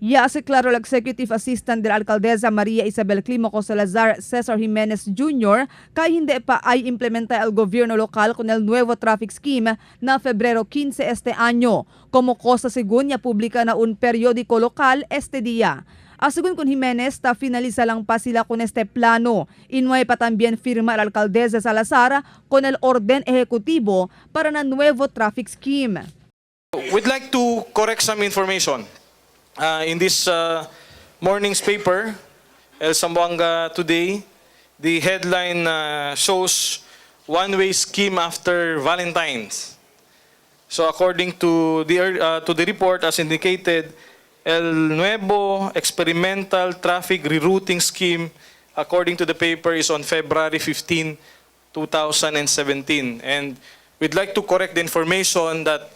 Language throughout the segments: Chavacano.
Ya hace claro el Executive Assistant de la Alcaldesa María Isabel Clímaco Salazar, Cesar Jimenez Jr., que hindi pa ay implementa el gobierno local con el nuevo traffic scheme na febrero 15 este año, como cosa según ya publica na un periódico local este día. Según con Jimenez, ta finaliza lang pa sila con este plano. Inway pa también firma la alcaldesa Salazar con el orden ejecutivo para na nuevo traffic scheme. We'd like to correct some information. In this morning's paper, El Zamboanga Today, the headline shows one-way scheme after Valentine's. So according to the report, as indicated, El Nuevo Experimental Traffic Rerouting Scheme, according to the paper, is on February 15, 2017. And we'd like to correct the information that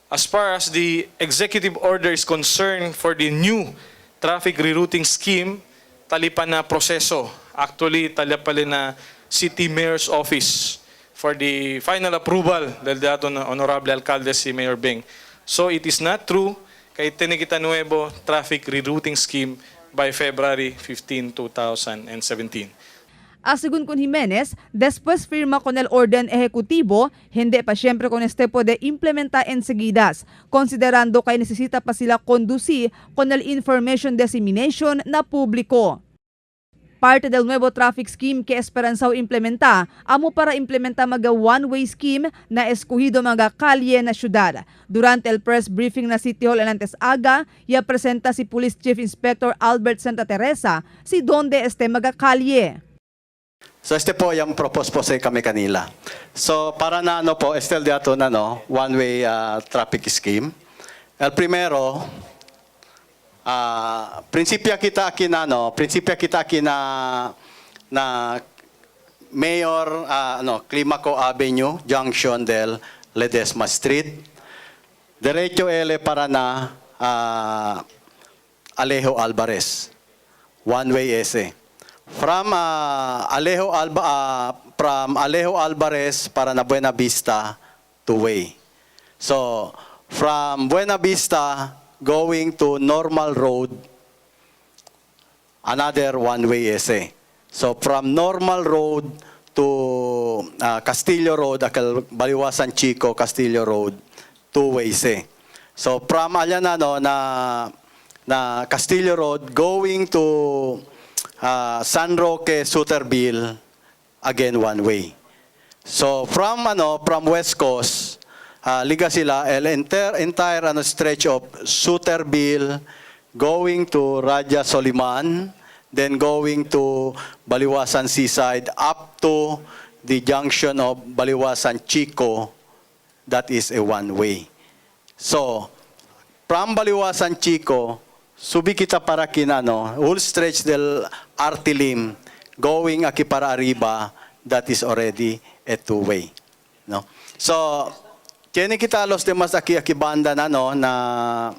as far as the executive order is concerned for the new traffic rerouting scheme, talipa na proseso. Actually, talipali na City Mayor's Office for the final approval del dato na Honorable Alcalde si Mayor Beng. So it is not true kay tiene kita nuevo traffic rerouting scheme by February 15, 2017. Según con Jimenez, después firma con el orden ejecutivo, hindi pa siyempre con este puede implementar enseguidas, considerando que necesita pa sila conducir con el information dissemination na publiko. Parte del nuevo traffic scheme que esperanzao implementa, amo para implementa mga one-way scheme na escogido mga kalye na syudad. Durante el press briefing na City Hall antes aga, ya presenta si Police Chief Inspector Albert Santa Teresa si donde este mga kalye. So este po yung propose po sa kami kanila. So para na ano po, este el dato na no, one-way traffic scheme. El primero, prinsipya kita kinano, prinsipya kita kina na Mayor ano, Climaco Avenue Junction del Ledesma Street. Derecho L para na Alejo Alvarez. One way ese. From Alejo Alvarez para na Buena Vista, two way. So from Buena Vista going to Normal Road, another one way ese. So from Normal Road to Castillo Road, akal Baliwasan Chico, Castillo Road, two ways eh. So from alyan ano na Castillo Road going to San Roque, Suterville, again one way. So from ano from West Coast, liga sila el entire ano stretch of Suterville going to Raja Soliman, then going to Baliwasan Seaside up to the junction of Baliwasan Chico, that is a one way. So from Baliwasan Chico, subi kita para kinano, whole stretch del Artilim going aki para arriba, that is already a two-way. No? So, tiene kita los demás aquí aki banda na no na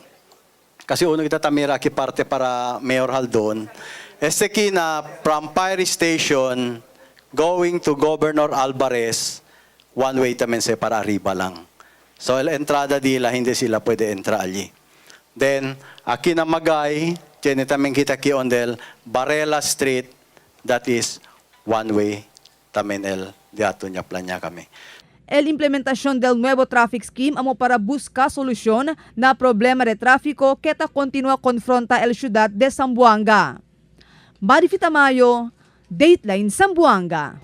kasi uno kita tamira aki parte para Mayor Haldon. Este kina from Fire Station going to Governor Alvarez, one way tamen se para arriba lang. So el entrada dila hindi sila pwede entra allí. Then aquí na Magay, tiene también kita aquí on del Varela Street, that is one way tamen el diato niya planya kami. El implementación del nuevo traffic scheme amo para buscar solusyon na problema de tráfico que ta continua confronta el ciudad de Zamboanga. Marifi Tamayo, Dateline Zamboanga.